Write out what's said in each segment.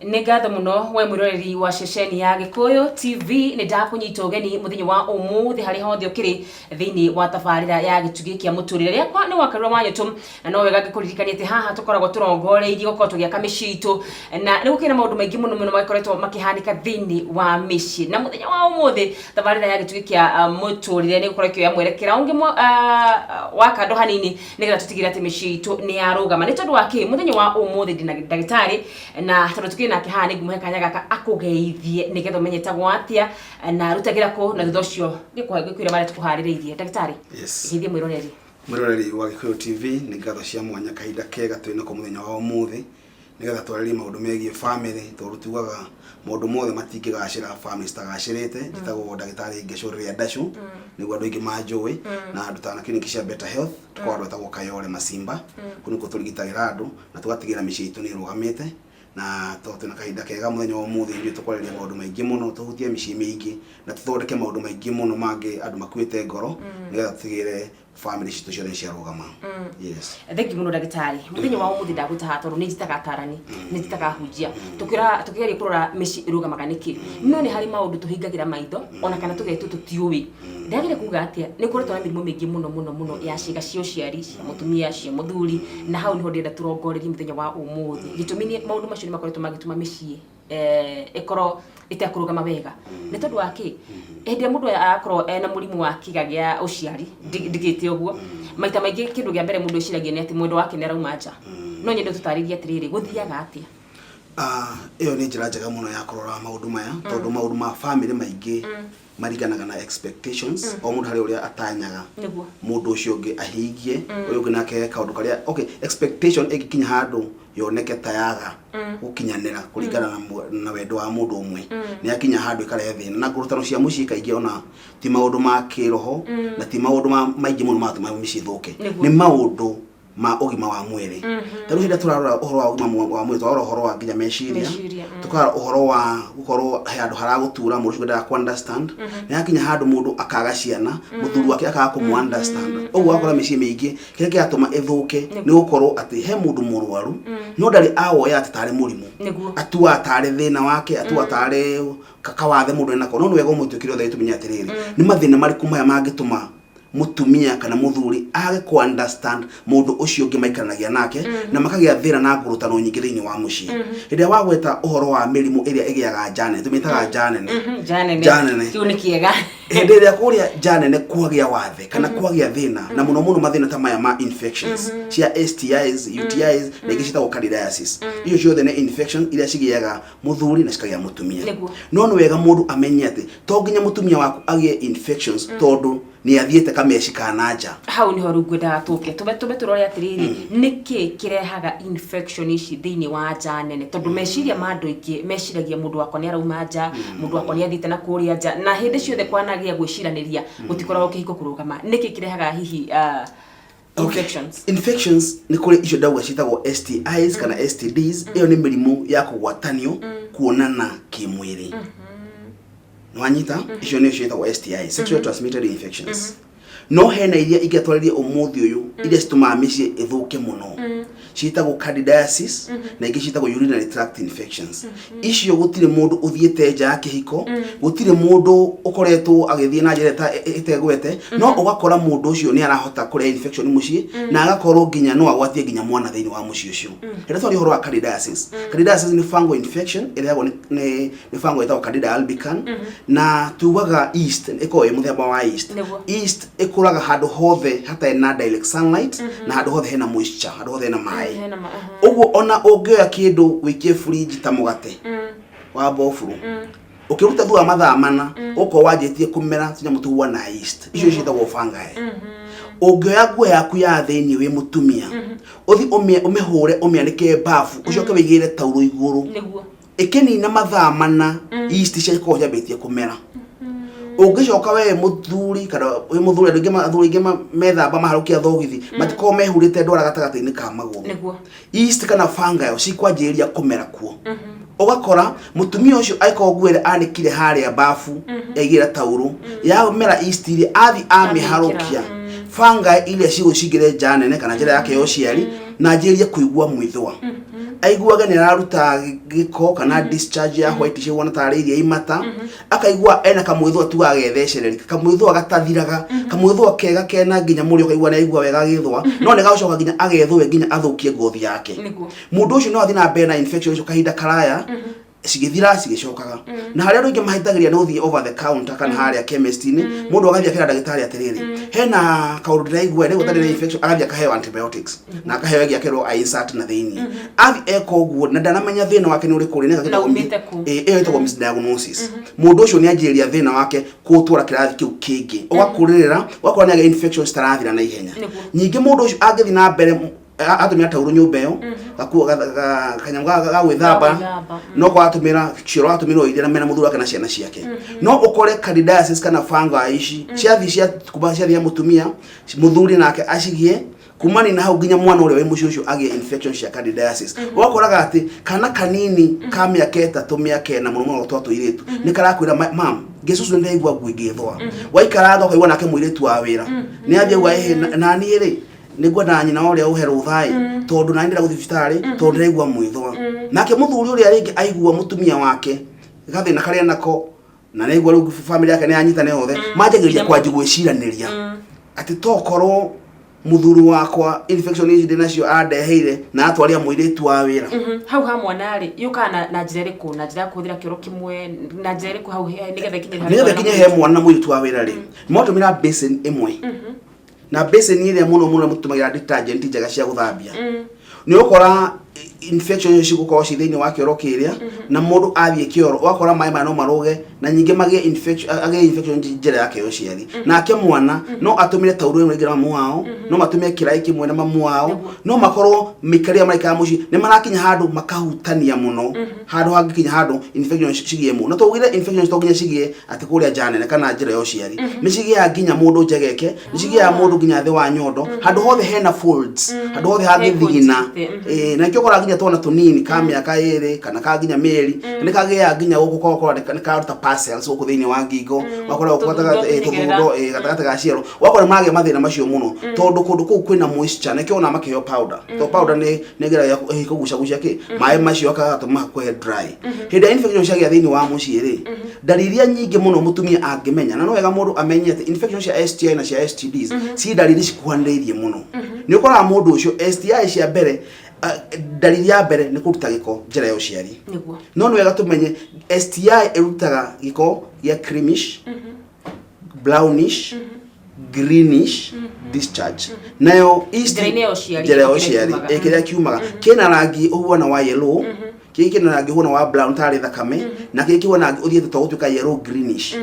Nĩ ngatho mũno we mwĩroreri wa ceceni ya Gĩkũyũ TV. Nĩ ndakũnyita ũgeni mũthenya wa ũmũthĩ harĩa hothe ũkĩrĩ thĩinĩ wa tabarĩra ya Gĩtugĩ kĩa Mũtũrĩre. Rĩakwa nĩ Wakarura wa Nyũtũ, na no wega ngĩkũririkania atĩ haha tũkoragwo tũrongoreirie gũkorwo tũgĩaka mĩciĩ itũ, na nĩ gũkĩrĩ na maũndũ maingĩ mũno mũno magĩkoretwo makĩhanĩka thĩinĩ wa mĩciĩ. Na mũthenya wa ũmũthĩ tabarĩra ya Gĩtugĩ kĩa Mũtũrĩre nĩ gũkorwo ĩkĩoya mwerekera ũngĩ wa kando hanini, nĩgetha tũtigĩrĩre atĩ mĩciĩ itũ nĩ yarũgama. Nĩ tondũ wa kĩ mũthenya wa ũmũthĩ ndĩna ndagĩtarĩ, na tondũ tukĩrĩ nake haha nĩ ngũmũhe kanya gaka akũgeithie nĩgetha ũmenye etagwo atĩa na arutagĩra kũ, na thutha ũcio ngĩkwĩra marĩa tũkũharĩrĩirie. Ndagĩtarĩ, Yes. geithie mwĩroreri. Mwĩroreri wa Gĩkũyũ TV, nĩ ngatho cia mwanya kahinda kega twĩ nako mũthenya wa ũmũthĩ nĩgetha twarĩrie maũndũ megiĩ family, tondũ tugaga maũndũ mothe matingĩgacĩra family citagacĩrĩte. Njĩtagwo ndagĩtarĩ Ngecũ Rĩrĩa Ndacũ, nĩguo andũ aingĩ manjũĩ, na ndutaga na clinic cia Better Health. Tũkoragwo handũ hetagwo Kayole Masimba. Kũu nĩkuo tũrigitagĩra andũ na tũgatigĩrĩra mĩciĩ itũ nĩ ĩrũgamĩte. Na tondũ twĩna kahinda kega mũthenya wa ũmũthĩ, ithuĩ tũkwarĩria maũndũ maingĩ mũno, tũhutie mĩciĩ mĩingĩ na tũthondeke maũndũ maingĩ mũno mangĩ andũ makuĩte ngoro, nĩgetha tũtigĩrĩre family citũ ciothe nĩ ciarũgama. Yes. Thengi mũno, ndagĩtarĩ. Mũthenya wa ũmũthĩ ndagwĩta haha tondũ nĩ njĩtaga atarani, nĩ njĩtaga ahunjia, tũkĩra tũkĩgeria kũrora mĩciĩ ĩrũgamaga nĩkĩ. No nĩ harĩ maũndũ tũhingagĩra maitho ona kana tũgetwo tũtiũĩ. Ndagĩrĩire kuga atĩa? Nĩ ũkoretwo na mĩrimũ mĩingĩ mũno mũno mũno ya ciĩga cia ũciari cia mũtumia, cia mũthuri, na hau nĩho ndĩrenda tũrongorerie mũthenya wa ũmũthĩ. Gĩtũmi nĩ maũndũ macio nĩ makoretwo magĩtũma mĩciĩ ĩkorwo ĩtekũrũgama wega. Nĩ tondũ wa kĩ? Hĩndĩ ĩrĩa mũndũ akorwo ena mũrimũ wa kĩga gĩa ũciari, ndigĩte ũguo, maita maingĩ kĩndũ kĩa mbere mũndũ eciragia nĩ atĩ mwendwa wake nĩ arauma nja. No nyende ũtũtarĩrie atĩrĩrĩ, gũthiaga atĩa? Ah, ĩyo nĩ njĩra njega mũno ya kũrora maũndũ maya, tondũ maũndũ ma family maingĩ maringanaga na expectations. O mũndũ harĩ ũrĩa atanyaga mũndũ ũcio ũngĩ ahingie, ũyũ ũngĩ nake kaũndũ karĩa, okay, expectation ĩngĩkinya handũ yoneke ta yaga gũkinyanĩra kũringana na wendo wa mũndũ ũmwe, nĩ yakinya handũ ĩkarehe thĩna na ngũrũtano cia mũciĩ. Kaingĩ ona ti maũndũ ma kĩroho na ti maũndũ maingĩ mũno maratũma mĩciĩ ĩthũke, nĩ maũndũ ma ũgima wa mwĩrĩ. Ta rĩu hĩndĩ ĩrĩa tũrarora ũhoro wa ũgima wa mwĩrĩ, tũrarora ũhoro wa nginya meciria, Meciria. Tũkarora ũhoro wa gũkorwo he handũ haragũtura, mũndũ ũcio ndara kũ understand. Nĩ hakinya handũ mũndũ akaga ciana, mũthuri wake akaga kũmũ understand. Ũguo ũgakora mĩciĩ mĩingĩ kĩrĩa kĩratũma ĩthũke nĩ gũkorwo atĩ he mũndũ mũrwaru no ndarĩ awoya atĩ tarĩ mũrimũ, atuaga tarĩ thĩna wake, atuaga tarĩ kawathe mũndũ enako. No nĩ wega ũmũthĩ tũkĩrĩ othe tũmenye atĩrĩrĩ, nĩ mathĩna marĩkũ maya mangĩtũma mũtumia kana mũthuri age kũ understand mũndũ ũcio ũngĩ maikaranagia nake, na makagĩa thĩna na ngũrũtano nyingĩ thĩinĩ wa mũciĩ. Hĩndĩ ĩrĩa wagweta ũhoro wa mĩrimũ ĩrĩa ĩgĩaga nja nene, tũmĩtaga nja nene. Nja nene. Nja nene. Kĩu nĩ kĩega. Hĩndĩ ĩrĩa kũrĩa nja nene kwagĩa wathe kana kwagĩa thĩna, na mũno mũno mathĩna ta maya ma infections cia STIs, UTIs na ingĩ ciĩtagwo candidiasis, icio ciothe nĩ infection iria cigĩaga mũthuri na cikagĩa mũtumia. No nĩ wega mũndũ amenye atĩ to nginya mũtumia waku agĩe infections tondũ nĩ athiĩte kameci ka na nja. Hau niho rĩu ngwendaga tũke tũbe tũrore atĩrĩrĩ, nĩkĩ kĩrehaga infection ici thĩinĩ wa nja nene? Tondũ meciria ma andũ aingĩ meciragia mũndũ wakwa nĩ arauma nja, mũndũ wakwa nĩ athiĩte na kũrĩa nja, na hĩndĩ ciothe kwanagĩa gwĩciranĩria gũtikoragwo kĩhiko kũrũgama. Nĩkĩ kĩrehaga hihi infections? Infections nĩ kũrĩ icio ndauga ciĩtagwo STIs kana STDs. Ĩyo nĩ mĩrimũ ya kũgwatanio kuonana kĩmwĩrĩ. Nĩwanyita? Icio nĩcio ciĩtagwo STI, sexually transmitted infections. No hena iria ingĩatwarĩrie ũmũthĩ ũyũ, iria citũmaga mĩciĩ ĩthũke mũno, ciĩtagwo candidiasis na ingĩ ciĩtagwo urinary tract infections. Icio gũtirĩ mũndũ ũthiĩte nja ya kĩhiko, gũtirĩ mũndũ ũkoretwo agĩthiĩ na njĩra ĩtegwete, no ũgakora mũndũ ũcio nĩ arahota kũrehe infection mũciĩ na agakorwo nginya no agwatie nginya mwana thĩinĩ wa mũciĩ ũcio. Rĩrĩa twaria ũhoro wa candidiasis, candidiasis nĩ fungal infection ĩrehagwo nĩ fungal ĩtagwo Candida albicans, na tugaga yeast ĩkoragwo ĩ mũthemba wa yeast. Yeast ĩkũraga handũ hothe hatarĩ na direct sunlight na handũ hothe hena moisture, handũ hothe hena maĩ. Hena ma-. Ũguo ona ũngĩoya kĩndũ wĩikie fridge ta mũgate wa mbofurũ, ũkĩruta thutha wa mathaa 4 ũkorwo wanjĩtie kũmera tũnyamũ tũhuana yeast, icio ciĩtagwo fungi. Ũngĩoya nguo yaku ya thĩinĩ wĩ mũtumia, ũthi ũmĩhũre, ũmĩanĩke bafu, ũcoke wĩigĩrĩre taurũ igũrũ, ĩkĩnina mathaa 4 yeast ciakorwo ciambĩtie kũmera. Ũngĩcoka we mũthuri kana wĩ mũthuri, andũ aingĩ athuri aingĩ methamba maharũkia thogithi matikoragwo mehurĩte ndwara gatagatĩ-inĩ ka magũrũ. Yeast kana fungi cikwanjĩrĩria kũmera kuo. Ũgakora mũtumia ũcio angĩkorwo nguo ĩrĩa anĩkire harĩa bafu yaigĩra taurũ yamera yeast iria athi amĩharũkia, fungi iria cigũcingĩre nja nene kana njĩra yake ya ũciari. Na anjĩrĩrie kũigua mwĩthũa, aiguage nĩ araruta gĩko kana discharge ya white ciguana tarĩ iria imata, akaigua ena kamwĩthũa tu agethecereria, kamwĩthũa gatathiraga, kamwĩthũa kega kena nginya mũrĩo, ũkaigua nĩ aigua wega agĩthũa, no nĩ gagũcoka nginya agethũe nginya athũkie ngothi yake. Mũndũ ũcio no athiĩ na mbere na infection icio kahinda karaya, cigĩthira cigĩcokaga. Na harĩa andũ aingĩ mahĩtagĩria nĩ gũthiĩ over the counter kana harĩa chemist-inĩ, mũndũ agathiĩ akera ndagĩtarĩ atĩrĩrĩ, hena kaũndũ ndĩraigua nĩ gũtarĩ na infection, agathiĩ akaheo antibiotics na akaheo ĩngĩ akerwo a insert na thĩinĩ. Athiĩ eka ũguo na ndanamenya thĩna wake nĩ ũrĩkũ rĩ, nĩ Na umĩte kũ? Ĩyo ĩtagwo misdiagnosis. Mũndũ ũcio nĩ anjĩrĩria thĩna wake kũũtwara kĩrathi kĩu kĩngĩ, ũgakũrĩrĩra, ũgakora nĩ agĩa infections citarathira na ihenya. Ningĩ mũndũ ũcio angĩthiĩ na mbere atũmĩra taurũ nyũmba ĩyo, gakuo kanyamũ ga gwĩthamba, Gwĩthamba, no kwa atũmĩra cioro, atũmĩra iria na mena mũthuri wake na ciana ciake, no ũkore candidiasis kana fungi ici ciathiĩ cia kuma ciathiĩ ya mũtumia, mũthuri nake acigie, kumani na hau nginya mwana ũrĩa wĩ mũciĩ ũcio agĩe infection cia candidiasis. Ũgakoraga atĩ kana kanini ka mĩaka 3, mĩaka 4, mũno mũno twa tũirĩtu, nĩ karakwĩra, "Mam, ngĩcucu nĩ ndaigua ngui ngĩthũa." Waikaranga ũkaigua nake mũirĩtu wa wĩra nĩ athiĩ auga, "Ĩhĩ, naniĩ rĩ nĩ ngwenda nyina ũrĩa ũhe rũtha ĩ, tondũ nani ndĩra gũthiĩ thibitarĩ tondũ ndĩraigua mwĩthũa." Nake mũthuri ũrĩa rĩngĩ aigua mũtumia wake gathĩna karĩa nako na nĩaigua rĩu family yake nĩ yanyitane othe, manjagĩrĩria kwanji gwĩciranĩria atĩ tokorwo mũthuri wakwa infection ici ndĩ nacio andeheire na atwaria mũirĩtu wa wĩra. Hau ha mwana rĩ, yũkaga na njĩra ĩrĩkũ? Na njĩra ya kũhũthĩra kĩoro kĩmwe, na njĩra ĩrĩkũ hau nĩgetha ĩkinye harĩ Nĩgetha mwana? kinye he mwana na mũirĩtu wa wĩra rĩ, matũmĩra basin ĩmwe, na basin ĩrĩa mũno mũno mũtũmagĩra detergent njega cia gũthambia, nĩ ũkora infection icio cigũkorwo ci thĩinĩ wa kĩoro kĩrĩa, na mũndũ athiĩ kĩoro ũgakora maĩ maya no marũge na nyingĩ magĩe infection, agĩe infection njĩra yake ya ũciari. Nake mwana no atũmĩre taurũ ĩmwe rĩngĩ na mamu wao, no matũmĩre kĩraĩ kĩmwe na mamu wao, no makorwo mĩikarĩre ĩrĩa maraikara mũciĩ nĩ marakinya handũ makahutania mũno, handũ hangĩkinya handũ infection cigĩe mũno. Na tũgire infection to nginya cigĩe atĩ kũrĩa nja nene kana njĩra ya ũciari, nĩ cigĩaga nginya mũndũ njegeke, nĩ cigĩaga mũndũ nginya thĩ wa nyondo, handũ hothe hena folds, handũ hothe hangĩthigina. Hekũnjĩte. Ĩĩ, na nĩkĩo ũkoraga nginya twana tũnini ka mĩaka 2 kana ka nginya mĩeri nĩ kagĩaga nginya gũkũ, ũgakora nĩ karuta parcels gũkũ thĩinĩ wa ngingo, ũgakora gũkũ Tũthundo gatagatĩ, tũnyegerera. Tũthundo gatagatĩ ga ciero, ũgakora nĩ maragĩa mathĩna macio mũno tondũ kũndũ kũu kwĩna moisture. Nĩkĩo wonaga makĩheo powder, tondũ powder nĩ ĩgeragia kũgucagucia kĩ maĩ macio akagatũma kũhe dry. Hĩndĩ ĩrĩa infection ciagĩa thĩinĩ wa mũciĩ rĩ, ndariri iria nyingĩ mũno mũtumia angĩmenya, na no wega mũndũ amenye atĩ infection cia STI na cia STDs ci ndariri cikuhanĩrĩirie mũno. Nĩ ũkoraga mũndũ ũcio STI cia mbere, ndariri ya mbere nĩ kũruta gĩko njĩra ya ũciari. No nĩ wega tũmenye STI ĩrutaga gĩko gĩa creamish, brownish, greenish discharge, nayo Njĩra-inĩ ya ũciari, njĩra ya gĩko kĩrĩa ũciari, kiumaga. Kĩrĩa kiumaga kĩna rangi ũhuana wa yellow, kĩngĩ kĩna rangi ũhuana wa brown tarĩ thakame, na kĩngĩ kĩhuana rangi ũthiĩte ta gũtuĩka yellow greenish.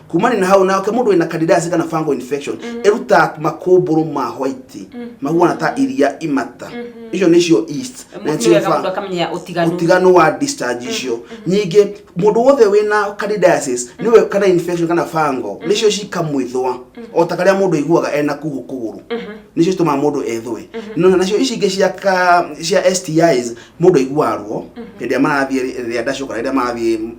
Kumani na hau, nake mũndũ wĩna candidiasis kana fungal infection ĩrutaga makũmbũrũ ma white mahuana ta iria imata. Icio nĩcio yeast na Nĩ nĩcio wega mũndũ akamenya ũtiganu. Ũtiganu wa discharge icio. Nyingĩ mũndũ wothe wĩna candidiasis nĩwe kana infection kana fungal, nĩcio cikamwĩthũa o ta karĩa mũndũ aiguaga ena kuhu kũgũrũ, nĩcio citũmaga mũndũ ethũe. No nacio ici ingĩ cia STIs, mũndũ aiguaga ruo hĩndĩ ĩrĩa marathiĩ rĩa ndacũ kana hĩndĩ ĩrĩa marathiĩ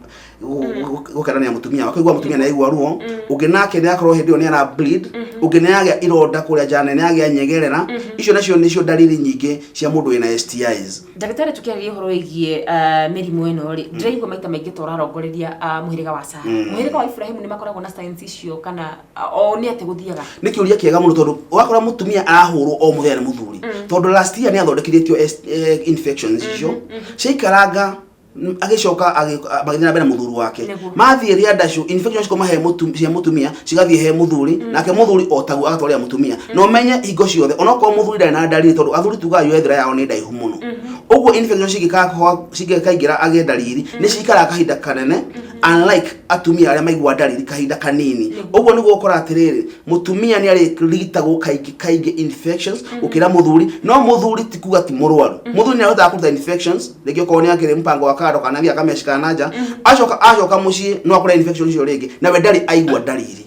gũkenania mũtumia wake, aigua mũtumia nĩ aigua ruo. Ũngĩ nake nĩ akorwo hĩndĩ ĩyo nĩ ara bleed, ũngĩ nĩ agĩa ironda kũrĩa njana, nĩ agĩa nyegerera. Icio nacio nĩcio ndariri nyingĩ cia mũndũ wĩna STIs. Ndagĩtarĩ, tũkĩarĩria ũhoro wĩgiĩ mĩrimũ ĩno rĩ, ndĩraigua maita maingĩ ta ũrarongoreria mũhĩrĩga wa Sara, mũhĩrĩga wa Ibrahimu, nĩ makoragwo na signs icio kana o nĩ atĩ gũthiaga? Nĩ kĩũria kĩega mũno, tondũ ũgakora mũtumia arahũrwo o mũthenya nĩ mũthuri tondũ last year nĩ athondekithĩtio infections icio ciaikaranga, agĩcoka magĩthiĩ na mbere na mũthuri wake. Mathiĩ rĩa ndacũ, infection cikoma he cia mũtumia cigathiĩ he mũthuri, nake mũthuri o taguo agatwarĩra mũtumia. Na ũmenye hingo ciothe onokorwo mũthuri ndarĩ na ndariri, tondũ athuri tugaga urethra yao nĩ ndaihu mũno, ũguo infection cingĩkaingĩra agĩe ndariri nĩ cikaraga kahinda kanene, unlike atumia arĩa maigua ndariri kahinda kanini. Ũguo nĩguo ũkora atĩrĩrĩ, mũtumia nĩ arĩrigitagwo kaingĩ kaingĩ infections gũkĩra mũthuri. No mũthuri ti kuga ti mũrwaru, mũthuri nĩ ahotaga kũruta infections rĩngĩ okorwo nĩ akĩrĩ mũbango wa kando kana athiĩ akamecikana na nja, acoka mũciĩ no akore infection icio rĩngĩ, nawe ndarĩ aigua ndariri.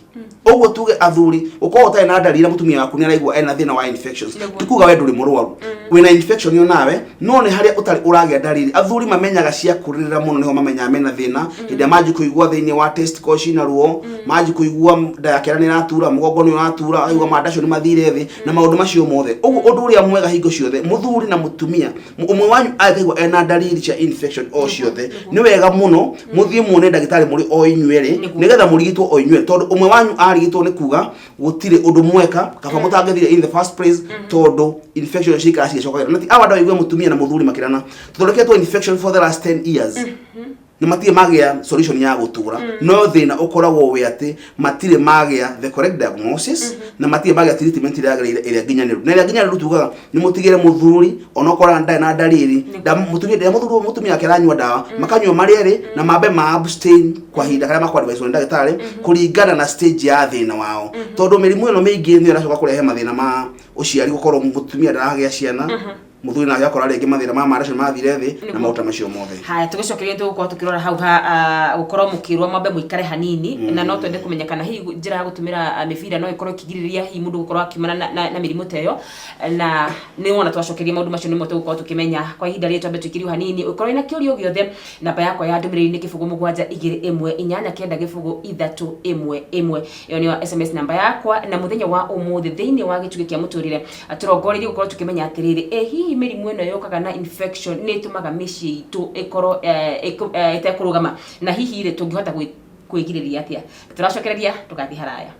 Ũguo tuge athuri, ũkorwo ũtarĩ na ndariri na mũtumia waku nĩ araigua ena thĩna wa infections, ti kuga we ndũrĩ mũrwaru, wĩna infection yo nawe, no nĩ harĩa ũtarĩ ũragĩa ndariri. Athuri mamenyaga cia kũrĩrĩra mũno, nĩho mamenyaga mena thĩna, hĩndĩ ĩrĩa manji kũigua thĩinĩ wa testicles ciĩna ruo, manji kũigua nda yake nĩ ĩratura, mũgongo nĩ ũratura, akaigua mandacio nĩ mathire thĩ na maũndũ macio mothe. Ũguo ũndũ ũrĩa mwega hingo ciothe, mũthuri na mũtumia, ũmwe wanyu angĩkaigua ena ndariri cia infection o ciothe, nĩ wega mũno mũthiĩ muone ndagĩtarĩ mũrĩ o inyuerĩ, nĩgetha mũrigitwo o inyuerĩ, tondũ ũmwe wanyu arigitwo nĩ kuga gũtirĩ ũndũ mweka kaba mũtangĩthire in the first place, tondũ infection cikara cigĩcokagĩra. Na ti awa ndaigua mũtumia na mũthuri makĩrana, tũthondeketwo infection for the last 10 years nĩ matirĩ magĩa solution ya gũtũra, no thĩna ũkoragwo wĩ atĩ matirĩ magĩa the correct diagnosis na matirĩ magĩa treatment ĩrĩa yagĩrĩire, ĩrĩa nginyanĩru. Na ĩrĩa nginyanĩru tugaga nĩ mũtigĩre mũthuri onokorwo ndarĩ na ndariri, mũtumia rĩrĩa mũthuri mũtumia wake aranyua ndawa, makanyua marĩ erĩ na mambe ma abstain kwa ihinda karĩa makwadviswo nĩ ndagĩtarĩ kũringana na stage ya thĩna wao, tondũ mĩrimũ ĩno mĩingĩ nĩyo ĩracoka kũrehe mathĩna ma ũciari, gũkorwo mũtumia ndaragĩa ciana, mũthuri nake akora rĩngĩ mathĩna ma maracio mathire thĩ na maũndũ macio mothe. Haya, tũgĩcokeria tũgũkorwo tũkĩrora hau ha gũkorwo mũkĩrwo mwambe mũikare hanini, na no twende kũmenya kana hihi njĩra ya gũtũmĩra mĩbira no ĩkorwo ĩkĩgirĩrĩria hihi mũndũ gũkorwo akiumana na mĩrimũ ta ĩyo. Na nĩ wona twacokeria maũndũ macio nĩmo tũgũkorwo tũkĩmenya. Kwa ihinda rĩrĩ twambe tũikĩrio hanini. Ũkorwo wĩna kĩũria o gĩothe, namba yakwa ya ndũmĩrĩri nĩ 0721890311. Ĩyo nĩyo SMS namba yakwa. Na mũthenya wa ũmũthĩ thĩinĩ wa gĩtugĩ kĩa mũtũrĩre tũrongoreirie gũkorwo tũkĩmenya atĩrĩrĩ, ĩ hihi mĩrimũ ĩno yũkaga na infection nĩ ĩtũmaga mĩciĩ itũ ĩkorwo ĩtekũrũgama, na hihi rĩ, tũngĩhota kwĩgirĩrĩria atĩa? Tũracokereria, ndũgathiĩ haraya.